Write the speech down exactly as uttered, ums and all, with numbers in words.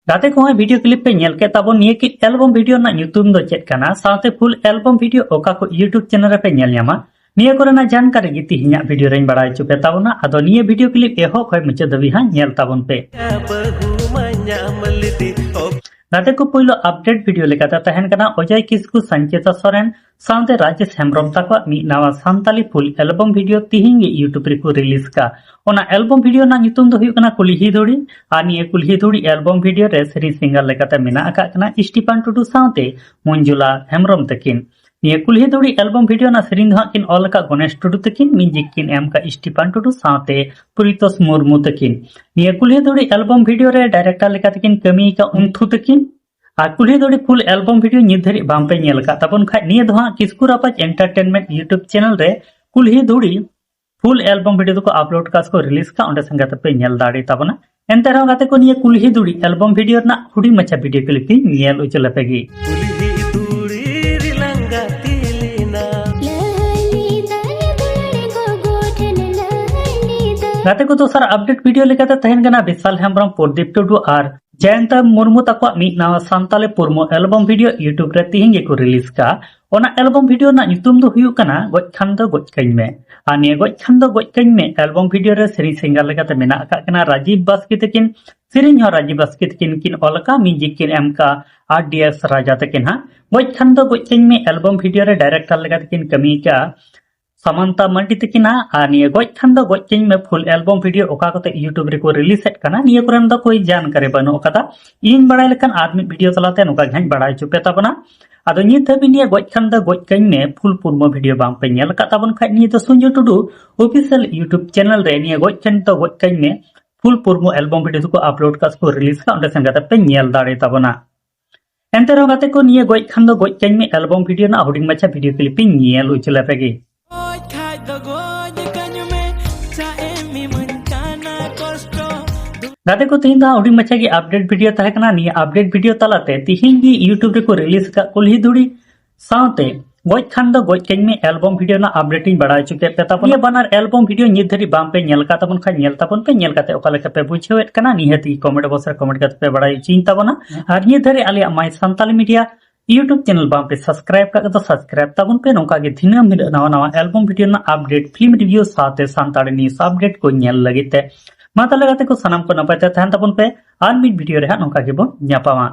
ᱜᱟᱛᱮ ᱠᱚ, ᱦᱚᱸᱜᱼᱚᱭ ᱵᱷᱤᱰᱤᱭᱳ ᱠᱞᱤᱯ ᱯᱮ ᱧᱮᱞ ᱠᱮᱫ ᱛᱟᱵᱚᱱ, ᱱᱤᱭᱟᱹ ᱠᱤ ᱮᱞᱵᱚᱢ ᱵᱷᱤᱰᱤᱭᱳ ᱨᱮᱱᱟᱜ ᱧᱩᱛᱩᱢ ᱫᱚ ᱪᱮᱫ ᱠᱟᱱᱟ, ᱥᱟᱶᱛᱮ ᱯᱷᱩᱞ ᱮᱞᱵᱚᱢ ᱵᱷᱤᱰᱤᱭᱳ ᱚᱠᱟ ᱠᱚ YouTube ᱪᱮᱱᱮᱞ ᱨᱮᱯᱮ ᱧᱮᱞ ᱧᱟᱢᱟ, ᱱᱤᱭᱟᱹ ᱠᱚᱨᱮᱱᱟᱜ ᱡᱟᱱᱠᱟᱨᱤ ᱜᱮ ᱛᱤᱦᱤᱧᱟᱜ ᱵᱷᱤᱰᱤᱭᱳ ᱨᱮᱧ ᱵᱟᱲᱟᱭ ᱦᱚᱪᱚ ᱯᱮ ᱛᱟᱵᱚᱱᱟ᱾ ᱟᱫᱚ ᱱᱤᱭᱟᱹ ᱵᱷᱤᱰᱤᱭᱳ ᱠᱞᱤᱯ ᱮᱦᱚᱵ ᱠᱷᱚᱱ ᱢᱩᱪᱟᱹᱫ ᱫᱷᱟᱹᱵᱤᱡ ᱦᱟᱸᱜ ᱧᱮᱞ ᱛᱟᱵᱚᱱ ᱯᱮ᱾ ᱜᱟᱛᱮ ᱠᱚ, ᱯᱳᱭᱞᱳ ᱟᱯᱰᱮᱴ ᱵᱷᱤᱰᱤᱭᱳ ᱞᱮᱠᱟᱛᱮ ᱛᱟᱦᱮᱱ ᱠᱟᱱᱟ ᱚᱡᱚᱭ ᱠᱤᱥᱠᱩ, ᱥᱟᱧᱪᱤᱛᱟ ᱥᱚᱨᱮᱱ ᱥᱟᱶᱛᱮ ᱨᱟᱡᱮᱥ ᱦᱮᱢᱵᱨᱚᱢ ᱛᱟᱠᱚᱣᱟᱜ ᱢᱤᱫ ᱱᱟᱣᱟ ᱥᱟᱱᱛᱟᱞᱤ ᱯᱷᱩᱞ ᱮᱞᱵᱚᱢ ᱵᱷᱤᱰᱤᱭᱳ ᱛᱤᱦᱤᱧ ᱜᱮ YouTube ᱨᱮᱠᱚ ᱨᱤᱞᱤᱡᱽ ᱠᱟ᱾ ᱚᱱᱟ ᱮᱞᱵᱚᱢ ᱵᱷᱤᱰᱤᱭᱳ ᱨᱮᱱᱟᱜ ᱧᱩᱛᱩᱢ ᱫᱚ ᱦᱩᱭᱩᱜ ᱠᱟᱱᱟ ᱠᱩᱞᱦᱤ ᱫᱷᱩᱲᱤ᱾ ᱟᱨ ᱱᱤᱭᱟᱹ ᱠᱩᱞᱦᱤ ᱫᱷᱩᱲᱤ ᱮᱞᱵᱚᱢ ᱵᱷᱤᱰᱤᱭᱳ ᱨᱮ ᱥᱮᱨᱮᱧ ᱥᱤᱝᱜᱟᱨ ᱞᱮᱠᱟᱛᱮ ᱢᱮᱱᱟᱜ ᱟᱠᱟᱫ ᱠᱤᱱᱟ ᱥᱴᱤᱯᱷᱟᱱ ᱴᱩᱰᱩ ᱥᱟᱶᱛᱮ ᱢᱚᱧᱡᱩᱞᱟ ᱦᱮᱢᱵᱨᱚᱢ ᱛᱟᱹᱠᱤᱱ᱾ ᱱᱤᱭᱟᱹ ᱠᱩᱞᱦᱤ ᱫᱷᱩᱲᱤ ᱮᱞᱵᱚᱢ ᱵᱷᱤᱰᱤᱭᱳ ᱨᱮᱱᱟᱜ ᱥᱮᱨᱮᱧ ᱫᱚ ᱦᱟᱸᱜ ᱠᱤᱱ ᱚᱞ ᱟᱠᱟᱫ ᱜᱚᱱᱮᱥ ᱴᱩᱰᱩ ᱛᱟᱹᱠᱤᱱ, ᱢᱤᱣᱡᱤᱠ ᱠᱤᱱ ᱮᱢ ᱟᱠᱟᱫ ᱥᱴᱤᱯᱷᱟᱱ ᱴᱩᱰᱩ ᱥᱟᱶᱛᱮ ᱯᱨᱤᱛᱳᱥ ᱢᱩᱨᱢᱩ ᱛᱟᱹᱠᱤᱱ᱾ ᱱᱤᱭᱟᱹ ᱠᱩᱞᱦᱤ ᱫᱷᱩᱲᱤ ᱮᱞᱵᱚᱢ ᱵᱷᱤᱰᱤᱭᱳ ᱨᱮ ᱰᱟᱭᱨᱮᱠᱴᱚᱨ ᱞᱮᱠᱟ ᱛᱮᱠᱤᱱ ᱠᱟᱹᱢᱤ ᱟᱠᱟᱫ ᱩᱱᱛᱷᱩ ᱛᱟᱹᱠᱤᱱ᱾ ᱟᱨ ᱠᱩᱞᱦᱤ ᱫᱷᱩᱲᱤ ᱯᱷᱩᱞ ᱮᱞᱵᱚᱢ ᱵᱷᱤᱰᱤᱭᱳ ᱱᱤᱛ ᱫᱷᱟᱹᱨᱤᱡ ᱵᱟᱝ ᱯᱮ ᱧᱮᱞ ᱟᱠᱟᱫ ᱛᱟᱵᱚᱱ ᱠᱷᱟᱡ, ᱱᱤᱭᱟᱹ ᱫᱚ ᱦᱟᱸᱜ ᱠᱤᱥᱠᱩ ᱨᱟᱯᱟᱡᱽ ᱮᱱᱴᱟᱨᱴᱮᱱᱢᱮᱱᱴ YouTube ᱪᱮᱱᱮᱞ ᱨᱮ ᱠᱩᱞᱦᱤ ᱫᱷᱩᱲᱤ ᱯᱷᱩᱞ ᱮᱞᱵᱚᱢ ᱵᱷᱤᱰᱤᱭᱳ ᱫᱚᱠᱚ ᱟᱯᱞᱳᱰ ᱠᱟᱜ ᱥᱮᱠᱚ ᱨᱤᱞᱤᱡᱽ ᱠᱟᱜ, ᱚᱸᱰᱮ ᱥᱮᱱ ᱠᱟᱛᱮ ᱯᱮ ᱧᱮᱞ ᱫᱟᱲᱮ ᱛᱟᱵᱚᱱᱟ᱾ ᱮᱱᱛᱮ ᱨᱮᱦᱚᱸ ᱜᱟᱛᱮ ᱠᱚ, ᱱᱤᱭᱟᱹ ᱠᱩᱞᱦᱤ ᱫᱷᱩᱲᱤ ᱮᱞᱵᱚᱢ ᱵᱷᱤᱰᱤᱭᱳ ᱨᱮᱱᱟᱜ ᱦᱩᱰᱤᱧ ᱢᱟᱪᱷᱟ ᱵᱷᱤᱰᱤᱭᱳ ᱠᱞᱤᱯ ᱤᱧ ᱧᱮᱞ ᱦᱚᱪᱚ ᱞᱮᱯᱮ ᱜᱮ᱾ ᱠᱩᱞᱦᱤ ᱫᱷᱩᱲᱤ ᱨᱮᱞᱟᱝ ᱜᱟᱛᱮ ᱞᱮᱱᱟ᱾ ᱜᱟᱛᱮ ᱠᱚ, ᱫᱚᱥᱟᱨ ᱟᱯᱰᱮᱴ ᱵᱷᱤᱰᱤᱭᱳ ᱞᱮᱠᱟᱛᱮ ᱛᱟᱦᱮᱱ ᱠᱟᱱᱟ ᱵᱤᱥᱟᱞ ᱦᱮᱢᱵᱨᱚᱢ, ᱯᱨᱚᱫᱤᱯ ᱴᱩᱰᱩ ᱟᱨ ᱡᱚᱭᱚᱱᱛᱟ ᱢᱩᱨᱢᱩ ᱛᱟᱠᱚᱣᱟᱜ ᱢᱤᱫ ᱱᱟᱣᱟ ᱥᱟᱱᱛᱟᱞᱤ ᱯᱩᱨᱢᱩ ᱮᱞᱵᱚᱢ ᱵᱷᱤᱰᱤᱭᱳ YouTube ᱨᱮ ᱛᱤᱦᱤᱧ ᱜᱮᱠᱚ ᱨᱤᱞᱤᱡᱽ ᱠᱟᱜᱼᱟ᱾ ᱚᱱᱟ ᱮᱞᱵᱚᱢ ᱵᱷᱤᱰᱤᱭᱳ ᱨᱮᱱᱟᱜ ᱧᱩᱛᱩᱢ ᱫᱚ ᱦᱩᱭᱩᱜ ᱠᱟᱱᱟ ᱜᱚᱡ ᱠᱷᱟᱱ ᱫᱚ ᱜᱚᱡ ᱠᱟᱹᱧ ᱢᱮ᱾ ᱟᱨ ᱱᱤᱭᱟᱹ ᱜᱚᱡ ᱠᱷᱟᱱ ᱫᱚ ᱜᱚᱡ ᱠᱟᱹᱧ ᱢᱮ ᱮᱞᱵᱚᱢ ᱵᱷᱤᱰᱤᱭᱳ ᱨᱮ ᱥᱮᱨᱮᱧ ᱥᱤᱝᱜᱟᱨ ᱞᱮᱠᱟᱛᱮ ᱢᱮᱱᱟᱜ ᱟᱠᱟᱫ ᱠᱤᱱᱟ ᱨᱟᱡᱤᱵ ᱵᱟᱥᱠᱮ ᱛᱟᱹᱠᱤᱱ᱾ ᱥᱮᱨᱮᱧ ᱦᱚᱸ ᱨᱟᱡᱤᱵ ᱵᱟᱥᱠᱮ ᱛᱟᱹᱠᱤᱱ ᱠᱤᱱ ᱚᱞ ᱟᱠᱟᱫ, ᱢᱤᱣᱡᱤᱠ ᱠᱤᱱ ᱮᱢ ᱟᱠᱟᱫ ᱟᱨ ᱰᱤ ᱮᱥ ᱨᱟᱡᱟ ᱛᱟᱹᱠᱤᱱ ᱦᱟᱸᱜ᱾ ᱜᱚᱡ ᱠᱷᱟᱱ ᱫᱚ ᱜᱚᱡ ᱠᱟᱹᱧ ᱢᱮ ᱮᱞᱵᱚᱢ ᱵᱷᱤᱰᱤᱭᱳ ᱨᱮ ᱰᱟᱭᱨᱮᱠᱴᱚᱨ ᱞᱮᱠᱟ ᱛᱮᱠᱤᱱ ᱠᱟᱹᱢᱤ ᱟᱠᱟᱫᱼᱟ ᱥᱟᱢᱟᱱᱛᱟ ᱢᱟᱱᱰᱤ ᱛᱟᱹᱠᱤᱱ ᱦᱟᱸᱜ᱾ ᱟᱨ ᱱᱤᱭᱟᱹ ᱜᱚᱡ ᱠᱷᱟᱱ ᱫᱚ ᱜᱚᱡ ᱠᱟᱹᱧ ᱢᱮ ᱯᱷᱩᱞ ᱮᱞᱵᱚᱢ ᱵᱷᱤᱰᱤᱭᱳ ᱚᱠᱟ ᱠᱚᱛᱮ YouTube ᱨᱮᱠᱚ ᱨᱤᱞᱤᱡᱽ ᱮᱫ ᱠᱟᱱᱟ, ᱱᱤᱭᱟᱹ ᱠᱚᱨᱮᱱ ᱫᱚ ᱠᱳᱭ ᱡᱟᱱᱠᱟᱨᱤ ᱵᱟᱹᱱᱩᱜ ᱟᱠᱟᱫᱟ᱾ ᱤᱧ ᱵᱟᱲᱟᱭ ᱞᱮᱠᱷᱟᱱ ᱟᱨ ᱢᱤᱫ ᱵᱷᱤᱰᱤᱭᱳ ᱛᱟᱞᱟᱛᱮ ᱱᱚᱝᱠᱟ ᱜᱮ ᱦᱟᱸᱜ ᱵᱟᱲᱟᱭ ᱦᱚᱪᱚ ᱯᱮ ᱛᱟᱵᱚᱱᱟ᱾ ᱟᱫᱚ ᱱᱤᱛ ᱫᱷᱟᱹᱵᱤᱡ ᱱᱤᱭᱟᱹ ᱜᱚᱡ ᱠᱷᱟᱱ ᱫᱚ ᱜᱚᱡ ᱠᱟᱹᱧ ᱢᱮ ᱯᱷᱩᱞ ᱯᱩᱨᱢᱚ ᱵᱷᱤᱰᱤᱭᱳ ᱵᱟᱝ ᱯᱮ ᱧᱮᱞ ᱟᱠᱟᱫ ᱛᱟᱵᱚᱱ ᱠᱷᱟᱡ, ᱱᱤᱭᱟᱹ ᱫᱚ ᱥᱚᱧᱡᱚᱭ ᱴᱩᱰᱩ ᱚᱯᱷᱤᱥᱤᱭᱟᱞ YouTube ᱪᱮᱱᱮᱞ ᱨᱮ ᱱᱤᱭᱟᱹ ᱜᱚᱡ ᱠᱷᱟᱱ ᱫᱚ ᱜᱚᱡ ᱠᱟᱹᱧ ᱢᱮ ᱯᱷᱩᱞ ᱯᱩᱨᱢᱩ ᱮᱞᱵᱚᱢ ᱵᱷᱤᱰᱤᱭᱳ ᱫᱚᱠᱚ ᱟᱯᱞᱳᱰ ᱠᱟᱜ ᱥᱮᱠᱚ ᱨᱤᱞᱤᱡᱽ ᱠᱟᱜ, ᱚᱸᱰᱮ ᱥᱮᱱ ᱠᱟᱛᱮ ᱯᱮ ᱧᱮᱞ ᱫᱟᱲᱮ ᱛᱟᱵᱚᱱᱟ᱾ ᱮᱱᱛᱮ ᱨᱮᱦᱚᱸ ᱜᱟᱛᱮ ᱠᱚ, ᱱᱤᱭᱟᱹ ᱜᱚᱡ ᱠᱷᱟᱱ ᱫᱚ ᱜᱚᱡ ᱠᱟᱹᱧ ᱢᱮ ᱮᱞᱵᱚᱢ ᱵᱷᱤᱰᱤᱭᱳ ᱨᱮᱱᱟᱜ ᱦᱩᱰᱤᱧ ᱢᱟᱪᱷᱟ ᱵᱷᱤᱰᱤᱭᱳ ᱠᱞᱤᱯ ᱤᱧ ᱧᱮᱞ ᱦᱚᱪᱚ ᱞᱮᱯᱮ ᱜᱮ᱾ ᱜᱚᱡ ᱠᱷᱟᱡ ᱫᱚ ᱜᱚᱡ ᱠᱟᱹᱧ ᱢᱮ, ᱪᱟ ᱮᱢ ᱤᱢᱟᱹᱧ ᱠᱟᱱᱟ ᱠᱚᱥᱴᱚ᱾ ᱜᱟᱛᱮ ᱠᱚ, ᱛᱤᱦᱤᱧ ᱫᱚ ᱦᱟᱸᱜ ᱦᱩᱰᱤᱧ ᱢᱟᱪᱷᱟ ᱜᱮ ᱟᱯᱰᱮᱴ ᱵᱷᱤᱰᱤᱭᱳ ᱛᱟᱦᱮᱸ ᱠᱟᱱᱟ᱾ ᱱᱤᱭᱟᱹ ᱟᱯᱰᱮᱴ ᱵᱷᱤᱰᱤᱭᱳ ᱛᱟᱞᱟᱛᱮ ᱛᱤᱦᱤᱧ ᱜᱮ YouTube ᱨᱮᱠᱚ ᱨᱤᱞᱤᱡᱽ ᱟᱠᱟᱫ ᱠᱩᱞᱦᱤ ᱫᱷᱩᱲᱤ ᱥᱟᱶᱛᱮ ᱜᱚᱡ ᱠᱷᱟᱱ ᱫᱚ ᱜᱚᱡ ᱠᱟᱹᱧ ᱢᱮ ᱮᱞᱵᱚᱢ ᱵᱷᱤᱰᱤᱭᱳ ᱨᱮᱱᱟᱜ ᱟᱯᱰᱮᱴ ᱤᱧ ᱵᱟᱲᱟᱭ ᱦᱚᱪᱚ ᱠᱮᱫ ᱯᱮ ᱛᱟᱵᱚᱱᱟ᱾ ᱱᱤᱭᱟᱹ ᱵᱟᱱᱟᱨ ᱮᱞᱵᱚᱢ ᱵᱷᱤᱰᱤᱭᱳ ᱱᱤᱛ ᱫᱷᱟᱹᱨᱤᱡ ᱵᱟᱝ ᱯᱮ ᱧᱮᱞ ᱟᱠᱟᱫ ᱛᱟᱵᱚᱱ ᱠᱷᱟᱱ, ᱧᱮᱞ ᱛᱟᱵᱚᱱ ᱯᱮ, ᱧᱮᱞ ᱠᱟᱛᱮ ᱚᱠᱟ ᱞᱮᱠᱟ ᱯᱮ ᱵᱩᱡᱷᱟᱹᱣᱮᱫ ᱠᱟᱱᱟ ᱱᱤᱦᱟᱹᱛ ᱜᱮ ᱠᱚᱢᱮᱱᱴ ᱵᱚᱠᱥ ᱨᱮ ᱠᱚᱢᱮᱱᱴ ᱠᱟᱛᱮ ᱯᱮ ᱵᱟᱲᱟᱭ ᱦᱚᱪᱚᱧ ᱛᱟᱵᱚᱱᱟ᱾ ᱟᱨ ᱱᱤᱭᱟᱹ ᱫᱷᱟᱹᱨᱤᱡ ᱟᱞᱮᱭᱟᱜ ᱢᱟᱭ ᱥᱟᱱᱛᱟᱞᱤ ᱢᱤᱰᱤᱭᱟ YouTube ᱪᱮᱱᱮᱞ ᱵᱟᱝ ᱯᱮ ᱥᱟᱵᱥᱠᱨᱟᱭᱤᱵ ᱠᱟᱜ ᱫᱚ ᱥᱟᱵᱥᱠᱨᱟᱭᱤᱵ ᱛᱟᱵᱚᱱ ᱯᱮ᱾ ᱱᱚᱝᱠᱟ ᱜᱮ ᱫᱤᱱᱟᱹᱢ ᱦᱤᱞᱳᱜ ᱱᱟᱣᱟ ᱱᱟᱣᱟ ᱮᱞᱵᱚᱢ ᱵᱷᱤᱰᱤᱭᱳ ᱨᱮᱱᱟᱜ ᱟᱯᱰᱮᱴ, ᱯᱷᱤᱞᱢ ᱨᱤᱵᱷᱤᱭᱩ ᱥᱟᱶᱛᱮ ᱥᱟᱱᱛᱟᱲᱤ ᱱᱤᱭᱩᱡ ᱟᱯᱰᱮᱴ ᱠᱚ ᱧᱮᱞ ᱞᱟᱹᱜᱤᱫ ᱛᱮ᱾ ᱢᱟ ᱛᱟᱦᱚᱞᱮ ᱜᱟᱛᱮ ᱠᱚ, ᱥᱟᱱᱟᱢ ᱠᱚ ᱱᱟᱯᱟᱭ ᱛᱮ ᱛᱟᱦᱮᱱ ᱛᱟᱵᱚᱱ ᱯᱮ᱾ ᱟᱨ ᱢᱤᱫ ᱵᱷᱤᱰᱤᱭᱳ ᱨᱮ ᱦᱟᱸᱜ ᱱᱚᱝᱠᱟ ᱜᱮᱵᱚᱱ ᱧᱟᱯᱟᱢᱟ᱾